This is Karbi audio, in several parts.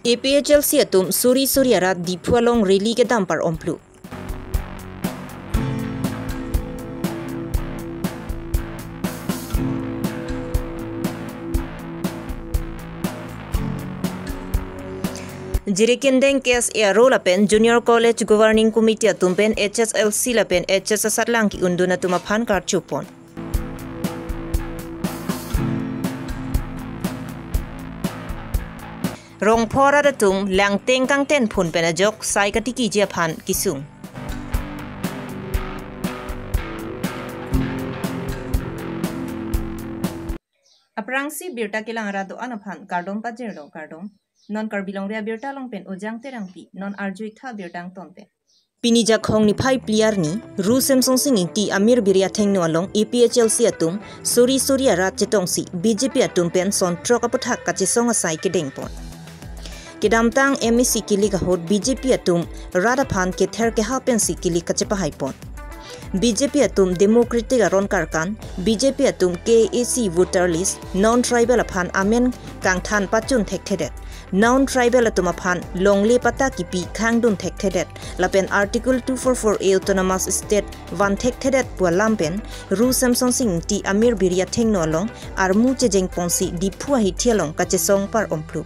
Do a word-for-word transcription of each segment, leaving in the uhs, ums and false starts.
A P H L C atum suri suri arat Diphu along rally kedam par omplu. Jirikindeng K S A aro lapen Junior College Governing Committee atum pen H S L C lapen H S asatlang ki-undun atum aphan karchupon. Rongphor arat atum langteng kangten phun pen ajok sai katikiji aphan kisung. Aphrangsi birta kelang arat do-an aphan kardom pajirlo, kardom. Non Karbi Longri abirta along pen Ujang Terangpi, non arju-ik tha birta angton pen. Pini Jakhong niphai phli arni, Ru Semsonsing Ingti amir biri athengno along A P H L C atum suri suri arat chetongsi B J P atum pen son throk aputhak kachesong asai kedengpon. Kedamtang M A C kilik ahut B J P atum rat aphan kether keha pensi kilik kachepahaipon. B J P atum Democratic aron karkan, B J P atum K A C voter list, non-tribal aphan amen kangthan pachun thekthedet, non-tribal atum aphan longle patta kipi khangdun thekthedet, lapen Article two four four A Autonomous State van thekthedet pu alam pen Ru Semsonsing Ingti amir biri athengno along armu chejengponsi Diphu ahithi along kachesong par omplu.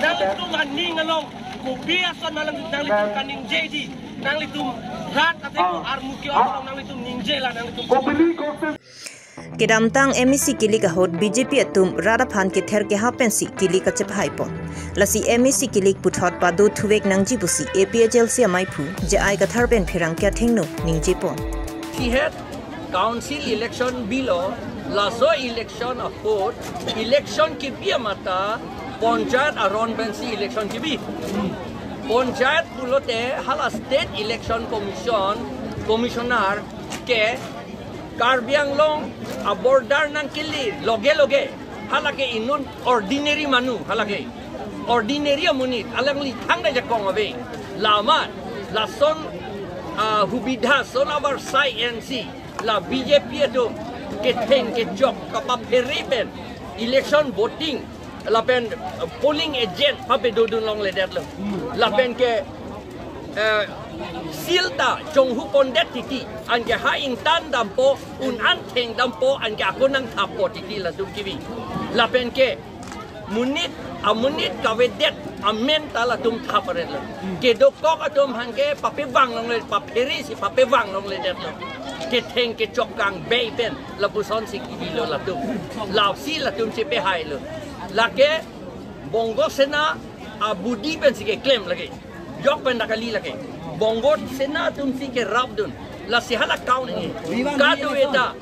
Nanglitum aning along, kopi ason nanglitum, nanglitum kaningje di, nanglitum rat ateng armu ke-ong along nanglitum ningje la nanglitum. Kedamtang M A C kilik ahut B J P atum rat aphan kether keha pensi kilik kachepahaipon. Lasi M A C kilik puthot pado thuvek nangji pusi A P H L C amaiphu J I Kathar pen pherangke athengno ningjepon. Sihet council election bilo, laso election ahut, election kipi amata panchayat aron pensi election kipi. Panchayat pulote hala State Election Commission, Commissioner ke Karbi Anglong a-border nangkele loge loge, halake inut ordinary manu, halake ordinary amonit, alangli thangta jakong ave. La amat, lason, ah, hubidha, son abar sai ensi, la B J P atum ketheng kechok kapaphere pen election voting lapen, eh, polling agent papedodun longledetlo. Lapen ke, eh, seal ta chonghu pondet titi, anke ha ingtan dampo, un-an theng dampo, anke ako nangthappo titi latum kibi. Lapen ke monit, amonit kavedet amen ta latum thap aretlo. Kedokok atum hangke papevang longle, papheresi papevang longledetlo. Ketheng kechok kangbei pen lapusonsi kibilo latum. Lasi latum chepehailo. Lake Bongo Sena abudi pensi keklem lake. Jok pen ta kali lake. Bongo Sena atumsi kerapdun. Lasi hala kaun ini. Kadokave ta,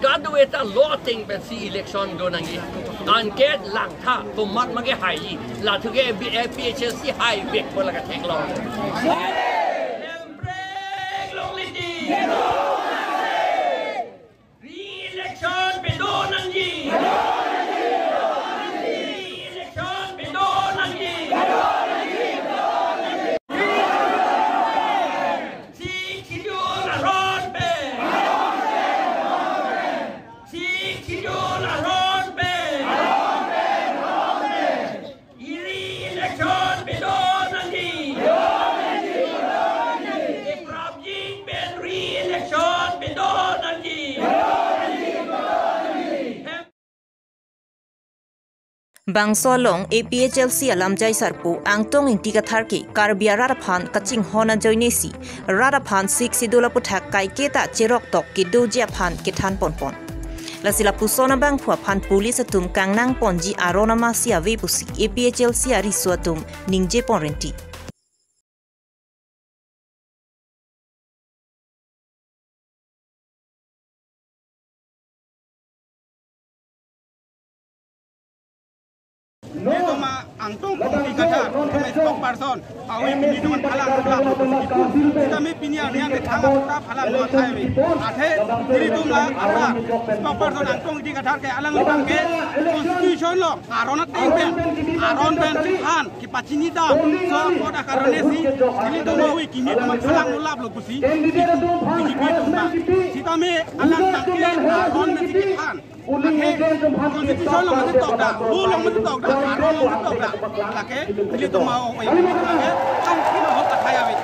kadokave ta law ateng pensi election do nangji. Anke langtha komat ma kehai. Lathu ke A P H L C haivekpo la katheklong. Lemprek longliti. Re-election pedo nangji. Re-election pedo nangji. Sixth Schedule aron pen. Sixth Schedule aron pen. Re-election pedo nangji. Bangso along A P H L C alamjai sarpo Angtong Ingti Kathar ke Karbi arat aphan kachinghon ajoinesi rat aphan Sixth Schedule aputhak kaiketa cheroktok kedoji aphan kethan ponpon. Lasi lapuson abangphu aphan police atum kangnang ponji aron amatsi ave pusi A P H L C ariso atum ningje pon renti. Nelitum Angtong Ingti Kathar, spokesperson, awi pini teman phalang phalang. Sitame pini arni ang kethang ta phalang dua thai wi. Athe nelitum la ara spokesperson Angtong Ingti Kathar ke alangliphan ke constitution along aron ateng pen, aron pen han kepachini dam, so koda karone si nelitum awi kimi teman phalang ulap lo pusi, B J P atum ta. Sitame alang tangke aron pen si kethan. Athe constitution along mati tokda, rule along mati tokda, aron along mati tokda. Lake, nelitum awi, lake, ang kima ho kathai ave.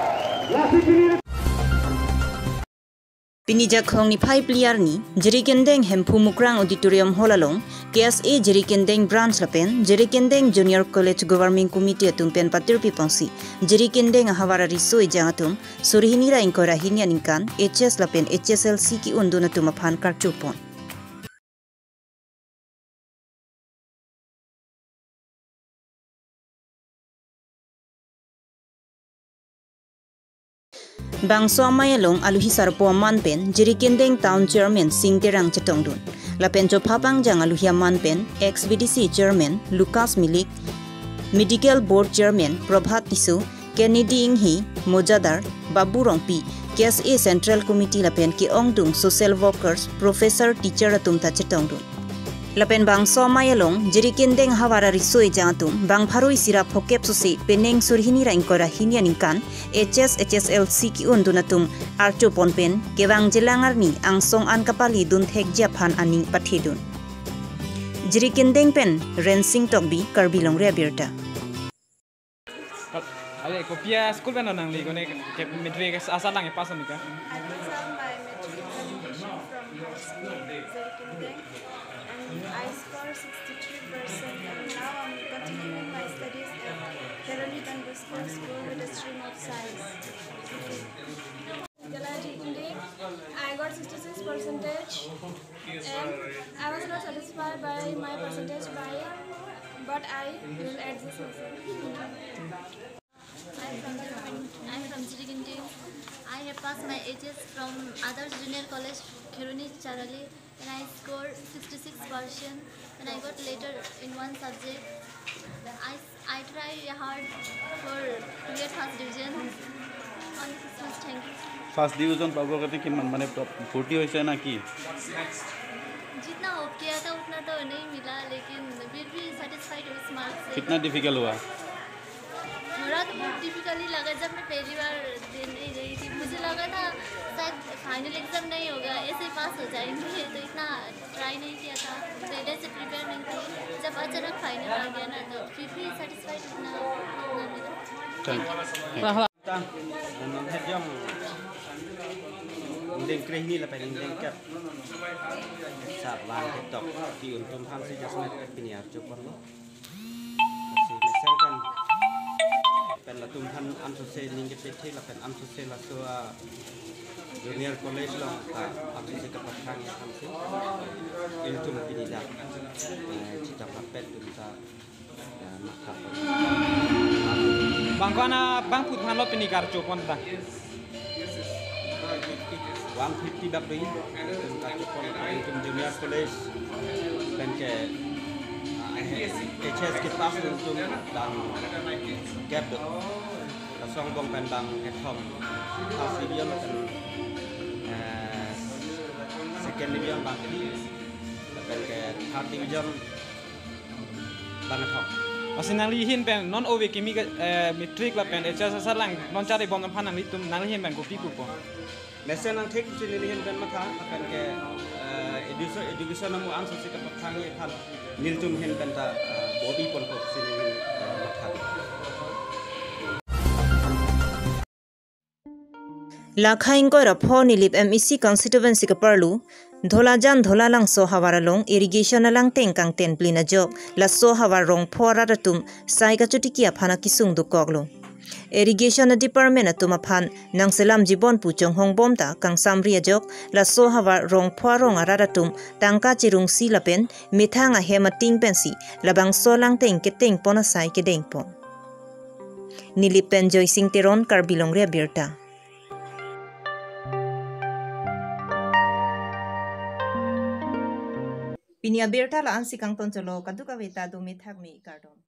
Pini Jakhong niphai phli arni, Jirikindeng Hemphu Mukrang Auditorium Hall along, K S A Jirikindeng Branch lapen Jirikindeng Junior College Governing Committee atum pen patirpi ponsi, Jirikindeng ahavar ariso ejang atum, suri hini ra ingkoi ra hini aningkan, H S lapen H S L C ke-undun atum aphan karcho pon. Bangso amei along aluhi sarpo aman pen Jirikindeng Town Chairman Sing Terang chetongdun. Lapen chopha pangjang aluhi aman pen ex B D C Chairman Lucas Milik, Medical Board Chairman Prabhat Tisso, Kennedy Inghi, Mojadar, Babu Rongpi, K S A Central Committee lapen ke-ongdung social workers, professor, teacher atum ta chetongdun. Lapen bangso amei along, Jirikindeng ahavar ariso ejang atum, bang pharo isi ra phokep sose, penang suri hini ra ingkoi ra hini aningkan, H S H S L C ke-undun atum, archo pon pen, kevang jelang arni, angsong an kapali dun thekji aphan aning pathedun. Jirikindeng pen, Rensing Tokbi, Karbi Longri Abirta. Ale, kopi a-school pen nangli kone ke matric asa lang pass nangji ke? I pass out my matric examination from our school, Jirikindeng, and I score sixty-three percent, and now I'm continuing my studies at Kheroni Don Bosco School with a stream of science. Kalaji Hindi, I got sixty-six percentage, and I was not satisfied by my percentage, by, but I will adjust myself. I'm from, I'm from Jirikindeng. I have passed my H S from Adarsh Junior College, Kheroni Charali, and I scored sixty-six percent, and I got letter in one subject. I I try hard for to get first division. Only this much, thank you. First division পাবৰ কাৰণে কিমান মানে ফূৰ্তি হৈছে না কি? जितना होप किया था उतना तो नहीं मिला, लेकिन फिर भी सेटिस्फाइड हूँ इस मार्क्स से। कितना डिफिकल्ट हुआ? थोड़ा तो बहुत डिफिकल्ट ही लगा जब मैं पहली बार देने गई थी। मुझे लगा था शायद फाइनल एग्जाम नहीं होगा, ऐसे ही पास हो जाएंगे, तो इतना ट्राई नहीं किया था, पहले से प्रिपेयर नहीं थी। जब अचानक फाइनल आ गया ना, तो फिर भी सेटिस्फाइड उतना, उतना मिला। Thank you. Tang, non hejong dengkrehini lapen dengkep. Sat lang ketok, ke-undun aphan si jasmet pini archo ponlo. Si mesen pen, pen latum aphan ansose ning kepethe lapen ansose laso a junior college along ta ansose kapathrang aphan si. Ilitum pini dak, eh, chita papen tum ta, eh, matha pon. Bang ko-an abangphu aphan lo pini karcho pon ta? One fifty bak doi. Ilitum junior college pen ke, ah, H S kepass ilitum bang gap do. Laso angbong pen bang kethom first division pen, eh, second division bang kethom, pen ke third division bang kethom. Lasi nangli ahin pen non ove kimi ke, eh, matric lapen H S asa lang non chari bom aphan nanglitum nangli ahin pen kopi pupo? Mesen nangthek si neli ahin pen matha, lapen ke, eh, education, education amu ansose kapathrang aphan nelitum ahin pen ta, eh, bor-i ponpo si neli ahin, eh, matha. Lakha ingkoi ra pho Nilip M A C constituency keparlu Dholajan Dholalangso havar along irrigation alangteng kangten plin ajok laso havar rong pho arat atum sai kachotiki aphan akesung dokoklo. Irrigation department atum aphan nangselam jibon pu chonghong bom ta kangsamri ajok laso havar rong pho arong arat atum tangka chirungsi lapen methang ahem ating pensi labangso alangteng keteng pon asai kedeng pon. Nilip pen Joysing Teron, Karbi Longri Abirta. Pini abirta la-ansi kangton cholo, kadokave ta dome thakme, kardom.